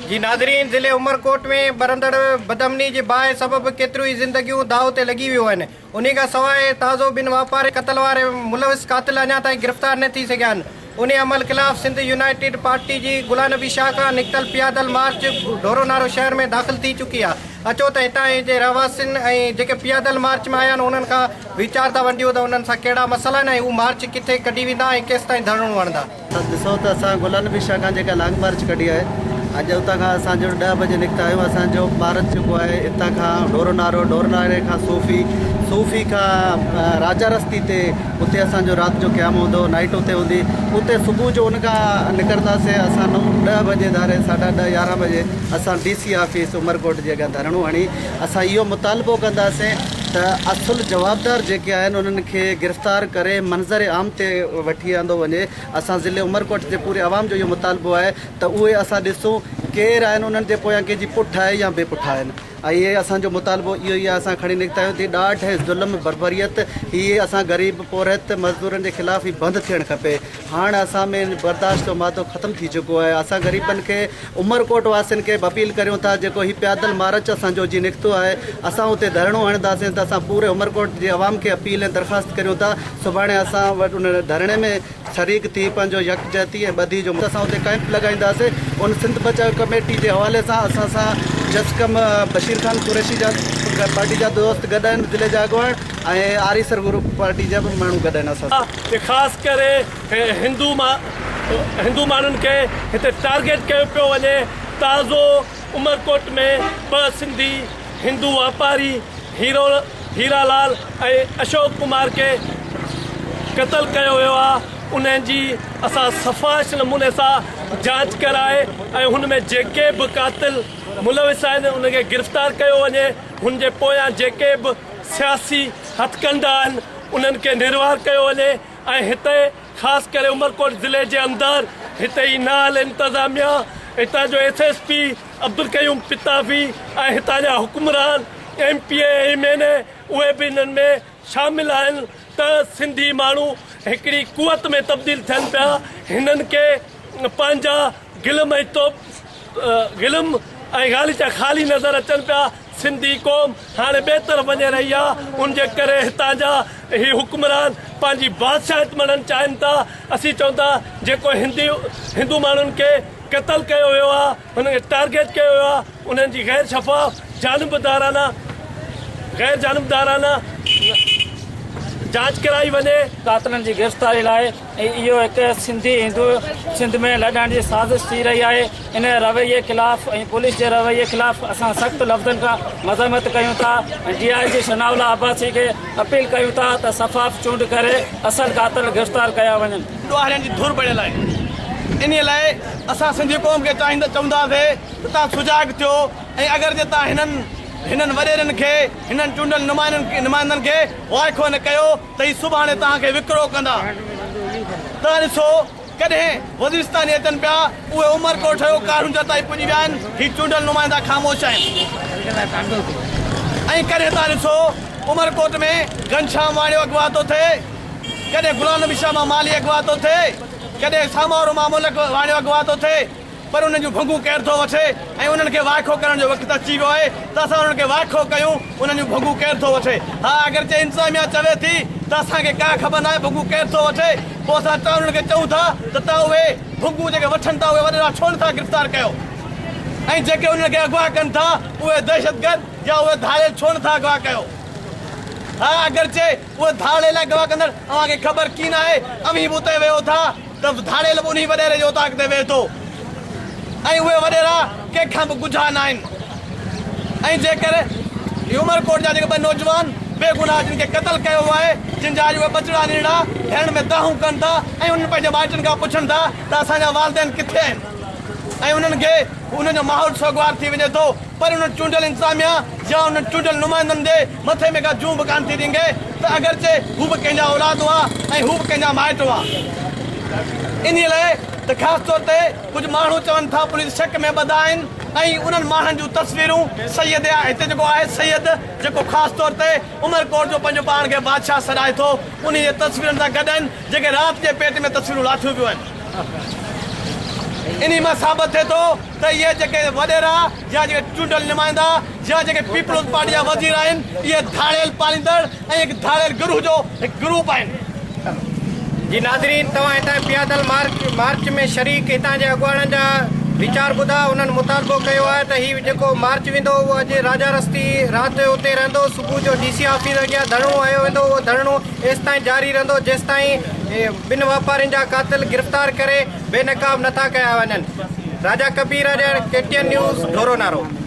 جي ناظرين ضلعي عمرڪوٽ ۾ ٻرندڙ بدامني جي باهه سبب ڪيتريون ئي زندگيون داء تي لڳي ويون آهن انهي کان سواء تازو ٻن واپاري قتل واري ملوث قاتل اڃا تائين گرفتار نه ٿي سگهيا آهن انهي عمل خلاف سنڌ يونائيٽيڊ پارٽي جي غلام نبي شاهه کان نڪتل پيادل مارچ ڍورونارو شهر ۾ داخل ٿي چڪي آهي اچو ته هتان جي رهواسين ۽ جيڪي پيادل مارچ ۾ آيا آهن انهن کان ويچار ٿا ونڊيون ته انهن سان ڪهڙا مسئلا آهن ۽ هو مارچ ڪٿي ڪڍي ويندا ۽ ڪيستائين ڌرڻو هڻندا. ڏسو ته اسان غلام نبي شاهه کان جيڪا لانگ مارچ ڪڍي آهي اڄ اتان کان اسان جو ڏهه بجي نڪتا آهيون اسان جو مارچ جيڪو آهي اتان کان ڍورو نارو ڍورو ناري کان صوفي صوفي کان راجا رستي تي اتي اسان جو رات جو قيام هوندو نائٽ اتي هوندي اتي صبح جو ان کان نڪرنداسين اسان نو ڏهه بجي ڌاري ساڍا ڏهه يارهن بجي اسان ڊي سي آفيس عمرڪوٽ جي اڳيان ڌرڻو هڻي اسان اهو مطالبو ڪنداسين ته اصل جوابدار جيڪي آهن انهن کي گرفتار ڪري منظر عام تي وٺي آندو وڃي اسان ضلعي عمرڪوٽ جي پوري عوام جو اهو مطالبو آهي ته اهي اسان ڏسون ڪير آهن انهن جي پويان ڪنهن جي پٺ آهي يا بي پٺ آهن ۽ اهي اسان جو مطالبو اهو ئي آهي اسان کڻي نڪتا آهيون ته ڏاڍ ۽ ظلم بربريت هي اسان غريب پورهيت مزدورن جي خلاف هي بند ٿيڻ کپي هاڻ اسان ۾ برداشت جو مادو ختم ٿي چڪو آهي اسان غريبن کي عمرڪوٽ واسين کي به اپيل ڪريون ٿا جيڪو هي پيادل مارچ اسان جو جي نڪتو آهي اسان اتي ڌرڻو هڻنداسين ته اسان پوري عمرڪوٽ جي عوام کي اپيل ۽ درخواست ڪريون ٿا سڀاڻي اسان وٽ ان ڌرڻي ۾ شريڪ ٿي پنهنجو يڪجهتي ۽ ٻڌي جو اسان اتي ڪئمپ لڳائينداسين ان سنڌ بچايو ڪميٽي جي حوالي سان اسان سان جسقم بشير خان قريشي جا پارٽي جا دوست گڏ آهن ضلعي جا اڳواڻ ۽ آريسر گروپ پارٽي جا به ماڻهو گڏ آهن اسان سان. ته خاص ڪري هندو هندو ماڻهن کي هتي ٽارگيٽ ڪيو پيو وڃي تازو عمرڪوٽ ۾ ٻه سنڌي هندو واپاري هيرو هيرا لال ۽ اشوڪ ڪمار کي قتل ڪيو ويو آ انهن جي اسان سفاش نموني سان جاچ ڪرائي ۽ هن ۾ جيڪي به قاتل ملوث آهن انهن کي گرفتار ڪيو وڃي هن جي پويان جيڪي به سياسي هٿڪنڊا آهن انهن کي نروار ڪيو وڃي ۽ هتي خاص ڪري عمرڪوٽ ضلعي جي اندر هتي ئي نااهل انتظاميا هتان جو S S P Abdul Qayyum Pitafi ۽ هتان جا حڪمران M P A M N A اهي به انهن ۾ شامل آهن ته سنڌي ماڻهو هڪڙي قوت ۾ تبديل ٿين پيا هنن کي پنهنجا گلم ۽ توب گلم ۽ غاليچا خالي نظر اچن پيا سنڌي قوم هاڻي ٻئي طرف وڃي رهي آ ان جي ڪري هتان جا هي حڪمران پنهنجي بادشاهت مڙهڻ چاهين ٿا اسين چئون ٿا جيڪو هندي هندو ماڻهن کي قتل ڪيو ويو آ انهن کي ٽارگيٽ ڪيو ويو آ انهن جي غير شفاف جانبدارانه غير جانبدارانه جاچ ڪرائي وڃي. قاتلن جي گرفتاري لاء ۽ اهو هڪ سنڌي هندو سنڌ ۾ لڏائڻ جي سازش ٿي رهي آهي ان رويي خلاف ۽ پوليس جي رويي خلاف اسان سخت لفظن کان مذمت ڪيون ٿا ۽ ڊي I جي ثناء الله عباسي کي اپيل ڪيون ٿا ته شفاف چونڊ ڪري اصل قاتل گرفتار ڪيا وڃن. ڏوهارين جي ڌر بڻيل آهي انهي لاء اسان سنڌي قوم کي چاهيندا چونداسي ته توهان سجاڳ ٿيو ۽ اگر جي توهان هنن هنن وڏيرن کي هنن چونڊيل نمائندن کي وائکو نه ڪيو ته هي سڀاڻي توهان کي وڪرو ڪندا. توهان ڏسو ڪڏهن وزيرستاني اچن پيا، اهي عمرڪوٽ ٺهيو ڪارونجهر تائين پڄي ويا آهن، هي چونڊيل نمائندا خاموش آهن. ۽ ڪڏهن توهان ڏسو عمرڪوٽ ۾ گهنشام واڻيو اغوا ٿو ٿئي، ڪڏهن غلام نبي شاهه مان مالهي اغوا ٿو ٿئي، ڪڏهن سامارو مان ملڪ واڻيو اغوا ٿو ٿئي. پر انهن جون ڀنگون ڪير ٿو وٺي ۽ انهن کي وائکو ڪرڻ جو وقت اچي ويو آهي ته اسان انهن کي وائکو ڪيون انهن جون ڀنگون ڪير ٿو وٺي ها اگرچه انتظاميا چوي ٿي ته اسان کي ڪا خبر ناهي ڀنگون ڪير ٿو وٺي پوء اسان انهن کي چئون ٿا ته توهان اهي ڀنگون جيڪي وٺن ٿا اهي وڏيرا ڇو نٿا گرفتار ڪيو ۽ جيڪي انهن کي اغوا ڪن ٿا اهي دهشتگرد يا اهي ڌاڙيل ڇو نٿا اغوا ڪيو ها اگرچه اهي ڌاڙيل اغوا ڪندڙ اوهان کي خبر ڪين آهي اوهين به اتي ويهو ٿا ته ڌاڙيل به انهي وڏيري جي اوطاق تي ويهي ٿو ۽ اهي وڏيرا ڪنهن کان به ڳجها ناهن ۽ جيڪر هي عمرڪوٽ جا جيڪي ٻه نوجوان بيگناهه جن کي قتل ڪيو ويو آهي جن جا اڄ اهي ٻچڙا نيڙا گهرن ۾ دانهون ڪن ٿا ۽ انهن پنهنجي مائٽن کان پڇن ٿا ته اسان جا والدين ڪٿي آهن ۽ انهن کي انهن جو ماحول سوڳوار ٿي وڃي ٿو پر انهن چونڊيل انتظاميا يا انهن چونڊيل نمائندن جي مٿي ۾ ڪا جون به ڪانه ٿي رينگي ته اگرچه هو به ڪنهن جا اولاد هئا ۽ هو به ڪنهن جا مائٽ هئا. انهيء لاء ته خاص طور تي ڪجهه ماڻهو چون ٿا پوليس شڪ ۾ ٻڌا آهن ۽ انهن ماڻهن جون تصويرون سيد هتي جيڪو آهي سيد جيڪو خاص طور تي عمرڪوٽ جو پنهنجو پاڻ کي بادشاهه سڏائي ٿو انهيء جي تصويرن سان گڏ آهن جيڪي رات جي پيٽ ۾ تصويرون لاٿيون پيون آهن. انهي مان ثابت ٿئي ٿو ته اهي جيڪي وڏيرا يا جيڪي چونڊيل نمائندا يا جيڪي پيپلز پارٽي جا وزير آهن اهي ڌاڙيل پاليندڙ ۽ هڪ ڌاڙيل گروهه جو هڪ گروپ آهن. جي ناظرين توهان هتان پيادل مارچ مارچ ۾ شريڪ هتان جي اڳواڻن جا ويچار ٻڌا انهن مطالبو ڪيو آهي ته هي جيڪو مارچ ويندو اهو اڄ راجا رستي رات جو اتي رهندو صبح جو ڊي سي آفيس اڳيان ڌرڻو هنيو ويندو اهو ڌرڻو ايستائين جاري رهندو جيستائين ٻن واپارين جا قاتل گرفتار ڪري بي نقاب نٿا ڪيا وڃن Raja Kabir Ajar K T N news Dhoro Naro.